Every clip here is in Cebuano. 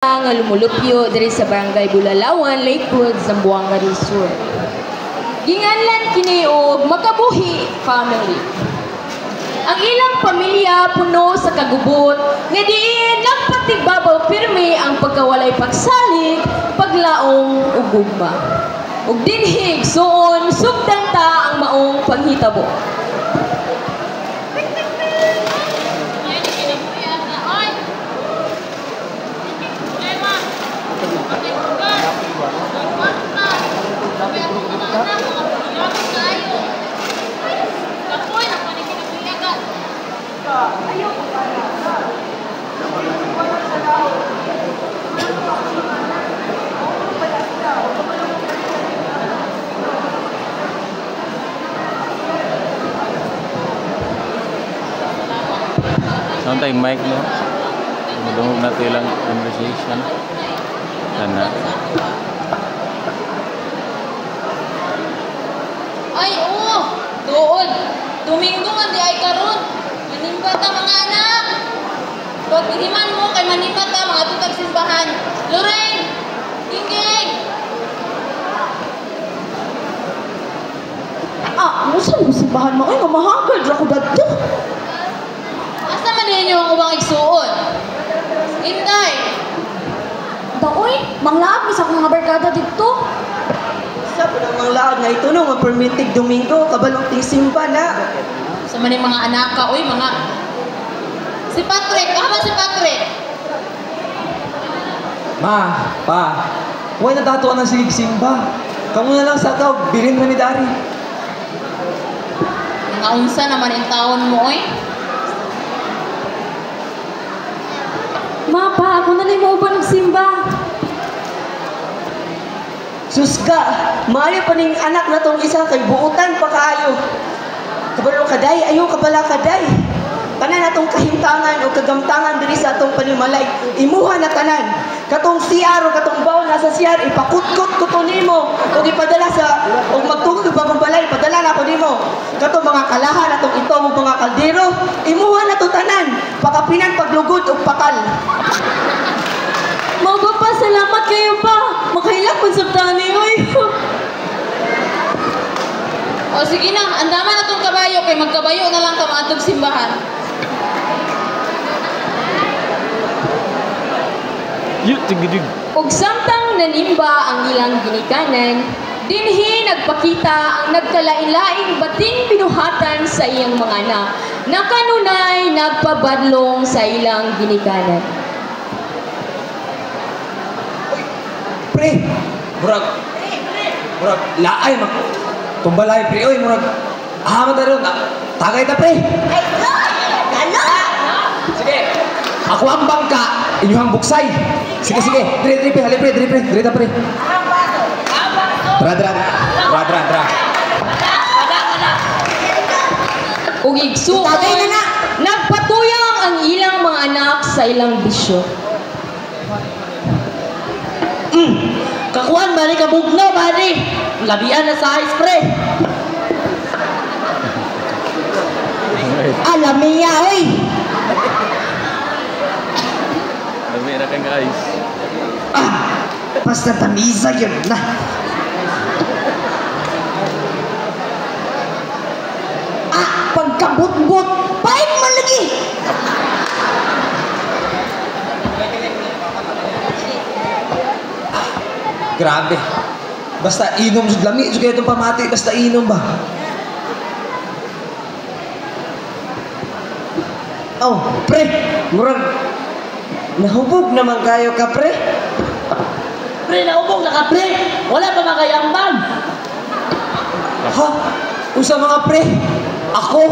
Nga lumulupyo diri sa Barangay Bulalawan, Lakewood, Zamboanga del Sur. Ginganlan kini og Makabuhi Family. Ang ilang pamilya puno sa kagubot nga diin nagpatigbabaw pirmi ang pagkawalay pagsalig, paglaom ug gugma. Ug dinhi, igsuon, sugdan ta ang maong panghitabo. Sound tayong mic, no? Madungog na ito ilang conversation. Sana. Ay, oo. Tuod. Domingo man di ay karon. Manimba ta, mga anak. Pag himan mo kay manimba ta mga tutag simbahan. Lorraine! Gingging! Ah, musa mo simbahan mo? Ay, mamahagal, dra ko dadto. Asa man ninyo ang ubang igsuon? Inday! Daoy, manglaab mi sa akong mga barkada didto. Sa po namang laag nga ito no, nga permitig Domingo, kabalong ting simba na. Sa man yung mga anak ka, uy, mga... Si Patrick! Kaman si Patrick! Ma, pa, why natatuan ng sigig simba? Kamu na lang sa tao, bilin na ni Dari. Mga unsa naman yung taon mo, uy. Ma, pa, ako na lang mauban og simba. Suska, maayo pa ning anak na tong isa kay buutan pa kaayo. Kabalo kaday, ayo kabala kaday. Tanan atong kahimtangan o kagamtangan diri sa atong panimalay, imuha na tanan. Katong CR o katong bawon nasa CR, ipakutkot ko to nimo ug ipadala sa ug magtugod og bagong balay, ipadala na ko nimo. Katong mga kalahan atong ito ug mga kaldero, imuha na to tanan. Pakapinan paglugod ug pakal. Mao ba pa, salamat kayo pa. Makahilak man sa tani, oy. O sige na, andaman na tong kabayo kay magkabayo na lang ka maadtog simbahan. Yu, tigidig. Ug samtang nanimba ang ilang ginikanan, dinhi nagpakita ang nagkalain-laing bating binuhatan sa iyang mga anak na kanunay nagpabadlong sa ilang ginikanan. Pre, murag, murag, laay, mak, tumbalay, pre, oy, murag, ah, man tayo, tagay ta, pre. Ay, gala! Sige, ako ang bangka, inyuhang buksay. Sige, sige, dire, dire, pre, hali, pre, dire, pre, dire ta, pre. Dra, dra, dra, dra, dra. Ug igsuon, Tagay na na. nagpatuyang ang ilang mga anak sa ilang bisyo. Kakuan bali ka bugnaw bali. Labian na sa ice pre. Alam niya oy. Dami na kang guys. Ah, basta tamisa yun na. Ah, pagkabutbut, pait man lagi. Grabe. Basta inom, sud lami, sud kayo itong pamati, basta inom ba? Oh, pre, murag, nahubog naman kayo ka, pre. Pre, naubog na ka pre. Wala pa makayambang. Ha? Usa mga pre, ako,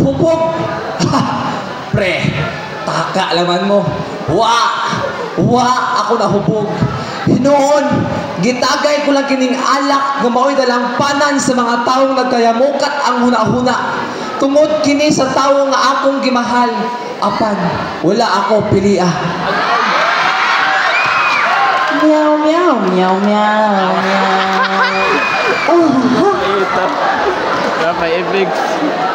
hubog. Ha! Pre, taka laman mo. Wa! Wa! Ako nahubog. Hinuon, gitagay ko lang kining alak nga mao'y dalampanan sa mga taong nagkayamukat ang huna-huna. Tungod kini sa tawo nga akong gimahal, apan wala ako pilia. Meow meow meow meow meow. Oh, ha? Ito. May effects.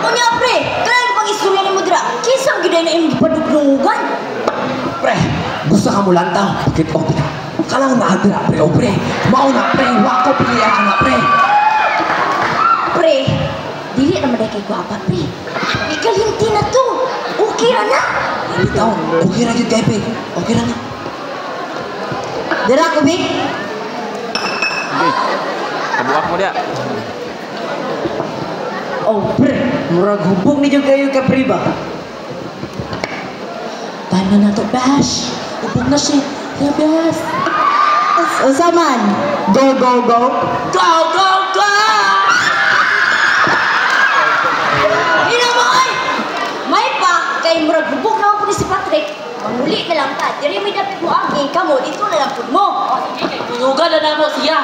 Unya pre, kailan pang istorya nimo dira? Kinsa gyud na imong gipadugdugan? Pre, Gusto ka mo lantaw, bakit o kalang naadra pre, o pre. Mao na pre, wa ko pilihan na pre. Pre, dili naman dahil kay gwapa, pre. Ikalinti na to. Okay ra na. Bitaw, okay ra jud kay pre. Okay ra na. Dira ko, bi. Okay. Kabuak mo dia. Oh, pre. Murag hubog ni jud kayo ka pre ba? Time na nato, Bash. Ubog na siya. Yeah, Bash. Unsa man? Go, go, go. Go, go, go! Ina mo ay! May pa, kay murag hubog na po ni si Patrick. Manguli na lang ta. Diri may dapit mo agi kamo dito na lang pud mo. O, sige, kay tulugan na namo siya.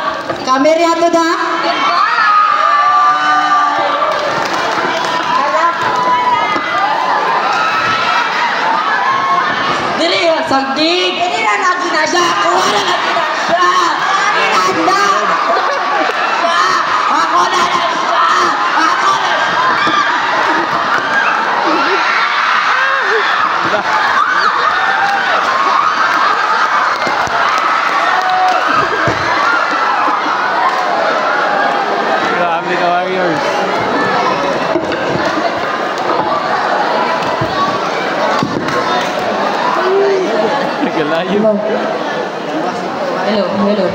Kamera ato da. Goodbye! Dili ha, sagdig! Dili na lagi na siya. Ako na lagi na siya! Miranda! Siya! Ako na lang siya! Ako na Grabe ka, Warriors. Nagalayo. Hello, hello.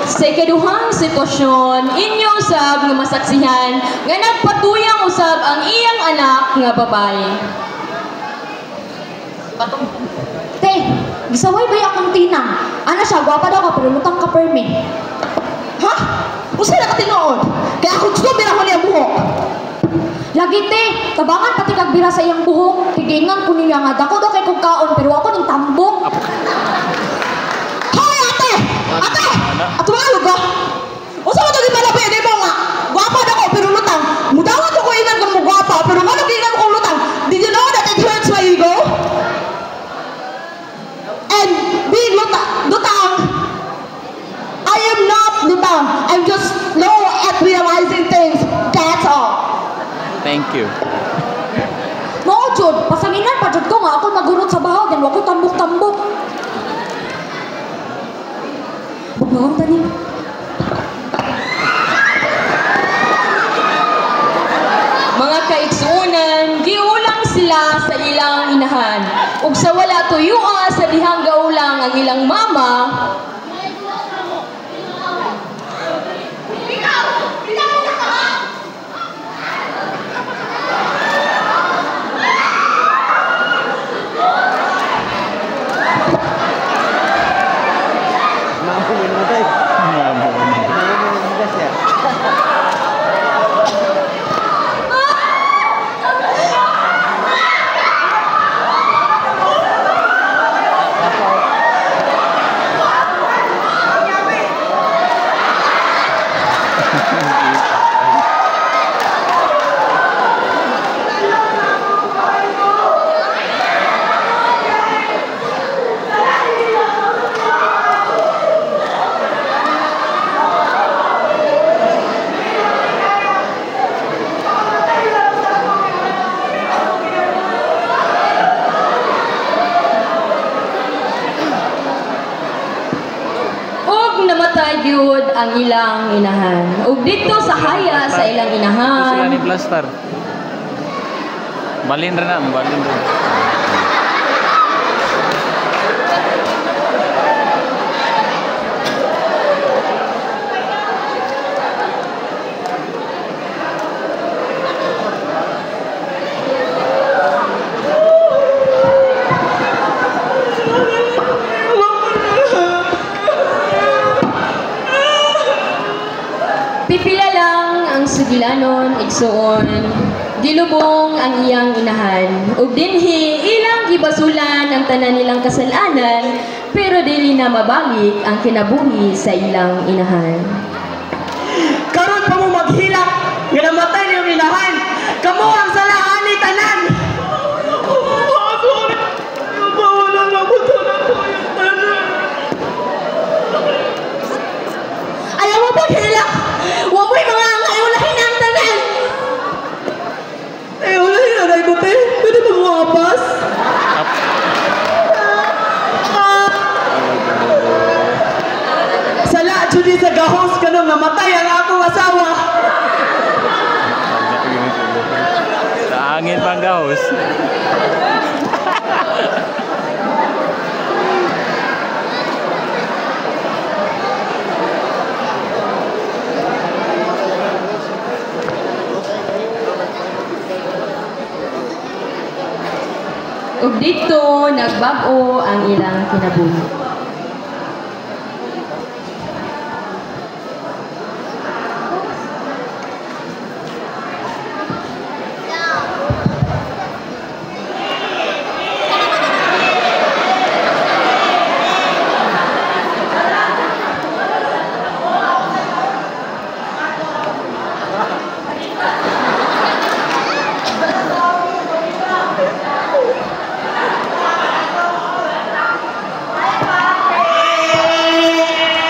Sa ikaduhang sitwasyon, inyo usab nga masaksihan nga nagpatuyang usab ang iyang anak nga babae. Te, gisaway ba akong tinang? Ana siya, gwapa daw ka, pero lutang ka perme. Ha? Usa na ka tinuod? Kaya ako gusto bira ko niya buhok. Lagi te, tabangan pati kagbira sa iyang buhok. Tigingan ko niya nga, dako daw kay kog kaon, pero ako ning tambok. Hoy, ate! Ate! Ato mga lugo? Usa man to gimalabi nimo nga? Gwapa daw ko pero lutang. Mudawat ko ingan kung mo gwapa pero ngano giingan ko lutang? Did you know that it hurts my ego? And being lutang, I am not lutang. I'm just slow at realizing things. That's all. Thank you. Mao jud, pasanginan pa jud ko nga ako magurot sa bahaw, then wa ko tambok-tambok. Bugawang tani. Mga kaigsuonan, giulang sila sa ilang inahan. Ug sa wala tuyua sa dihang gaulang ang ilang mama, Mamo ni. Ug namatay gyud ang ilang inahan. Ug dito sa haya sa ilang Ito sila inahan, ni Blaster. Balin rin na, balin rin. Pipila lang ang sugilanon, igsuon, gilubong ang iyang inahan. Ug dinhi ilang gibasulan ang tanan nilang kasalanan, pero dili na mabalik ang kinabuhi sa ilang inahan. Karon pa mo maghilak nga namatay niyong inahan. Kamo ang salahan ni tanan. Ayaw mo paghilak. Wa mo'y mga angay ulahin ang tanan. Eh, ulahin na ko, te. Pwede ba mo apas? Up. gahos kanang namatay ang akong asawa. Sa angin pang gahos. Ug didto nagbag-o ang ilang kinabuhi.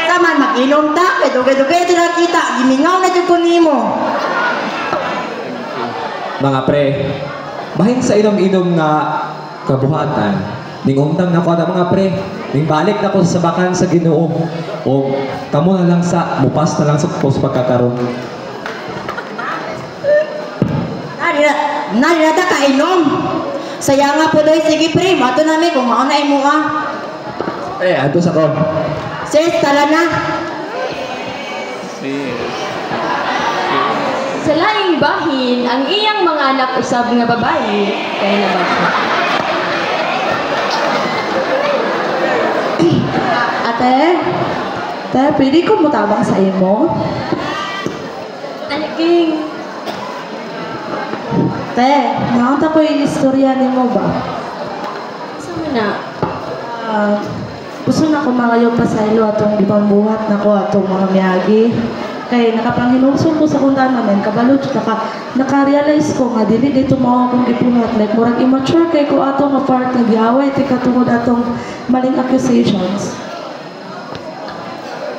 Taman mag-inom ta, kay dugay-dugay ito nakita, gimingaw na jud ko nimo. Mga pre, bahin sa inom-inom nga kabuhatan, ning undang na ko na mga pre, ning balik na ko sa sabakan sa Ginoo. O kamo na lang sa mupas na lang sa pos pagkakaroon. Nari na, nari na ta kainom. Saya nga po doy, sige pre, mato nami kung mao na imo ah. Eh, adto sa ko. Sis, tara na. Sis. Sa laing bahin, ang iyang mga anak usab nga babayi kay nabasa. Ate, te, pwede ko mutabang sa imo? King, Te, naunta ko yung istorya nimo ba? sa man na? Ah, gusto na ko mangayo pasaylo atong gipangbuhat nako atong mga miyagi. Kay nakapanghinumsum ko sa kong tanan and kabalo jud naka-realize ko nga dili dito mao akong gibuhat, like murag immature kay ko ato nga part nga giaway ti katungod atong maling accusations.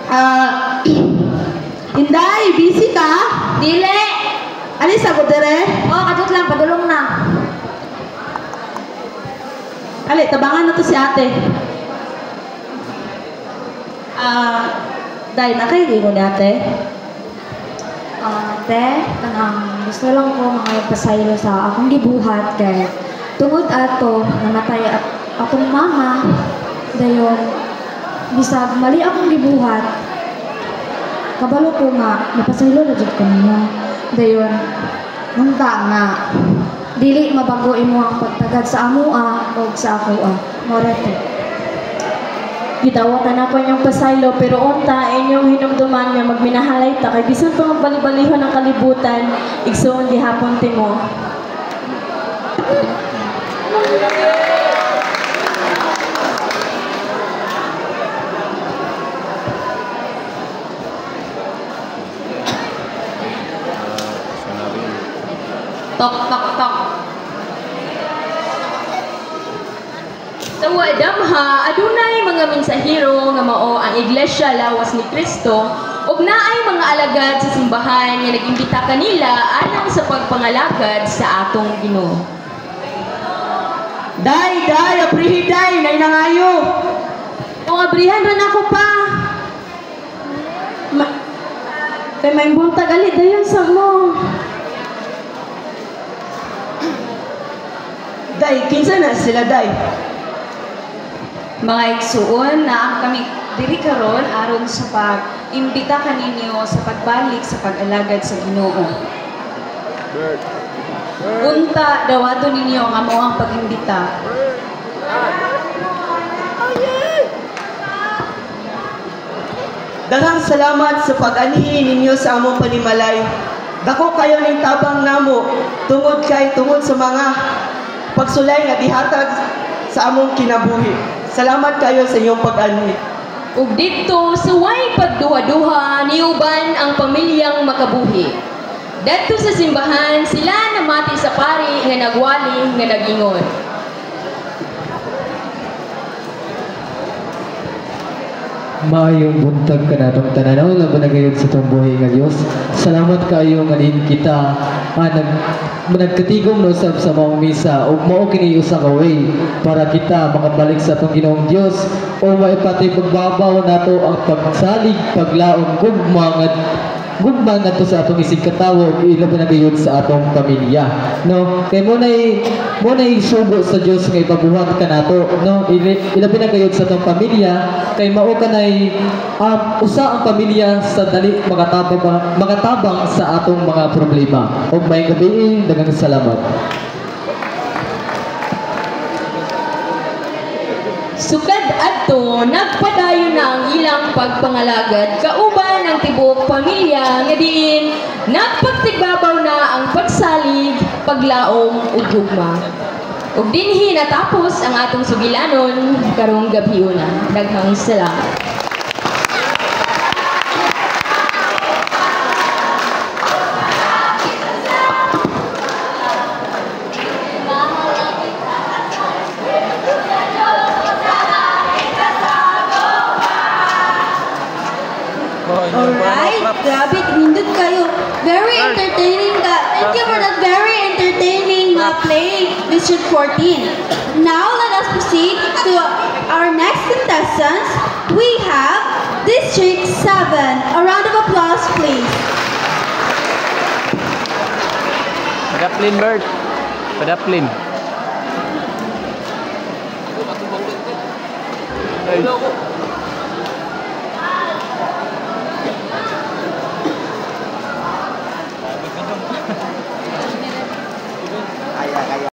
Ah, Inday, busy ka? Dili! Alis ako dire. Oh, kadot lang, padulong na. Ali, tabangan na to si ate. Ah, Day, nakaiingon ni ate. Ah, te, kanang gusto lang ko mga pasaylo sa akong gibuhat kay tungod ato namatay at akong mama, dayon bisag mali akong gibuhat, kabalo ko nga mapasaylo na jud ko nimo. Dayon unta nga dili mabago imo ang pagtagad sa amoa og sa akoa. Mao ra to. Gidawatan ako inyong pasaylo, pero unta inyong hinumduman nga magminahalay ta kay bisan pa magbalibalihon ang kalibutan, igsuon gihapon timo. Tok, tok, tok. Sa Wadamha, adunay mga mensahero nga mao ang Iglesia Lawas ni Kristo ug naay mga alagad sa simbahan nga nag-imbita kanila alang sa pagpangalagad sa atong Ginoo. Day, day, aprihi day, nay nangayo. O abrihan ra nako pa. Ma kay may buntag ali dayon sa mo. Day, kinsa na sila day? Mga igsuon, na kami diri karon aron sa pag-imbita kaninyo sa pagbalik sa pag-alagad sa Ginoo. Unta dawaton ninyo ang amoang pag-imbita. Daghang salamat sa pag-anhi ninyo sa among panimalay. Dako kayo ning tabang namo tungod kay tungod sa mga pagsulay nga gihatag sa among kinabuhi. Salamat kayo sa inyong pag-anhi. Ug didto suway pagduha-duha niuban ang pamilyang makabuhi. Dadto sa simbahan sila namati sa pari nga nagwali nga nagingon. Maayong buntag kanatong tanan, laban na gayud sa itong buhi nga Dios. Salamat kayo nga din kita nagkatigom no sab sa maong misa ug mao kini usa ka way para kita makabalik sa atong Ginoong Dios o maipatibagbabaw nato ang pagsalig, paglaom, gugma nga gugma ngadto sa atong isig katawo ug ilabi na gayud sa atong pamilya, no? Kay mo nay sugo sa Dios nga ipabuhat kanato, no? Ilabi na gayud sa atong pamilya kay mao kanay usa ang pamilya sa dali makatabang sa atong mga problema. Ug maayong gabii, daghang salamat. Sukad adto, nagpadayon na ang ilang pagpangalagad kauban ang tibuok pamilya nga diin nagpagtigbabaw na ang pagsalig, paglaom ug gugma. Ug dinhi natapos ang atong sugilanon karong gabiuna. Daghang salamat. Alright, grabe, nindot kayo. Very entertaining ka. Thank you for that very entertaining play, District 14. Now, let us proceed to our next contestants. We have District 7. A round of applause, please. Padaplin, Bert. Padaplin. Ay.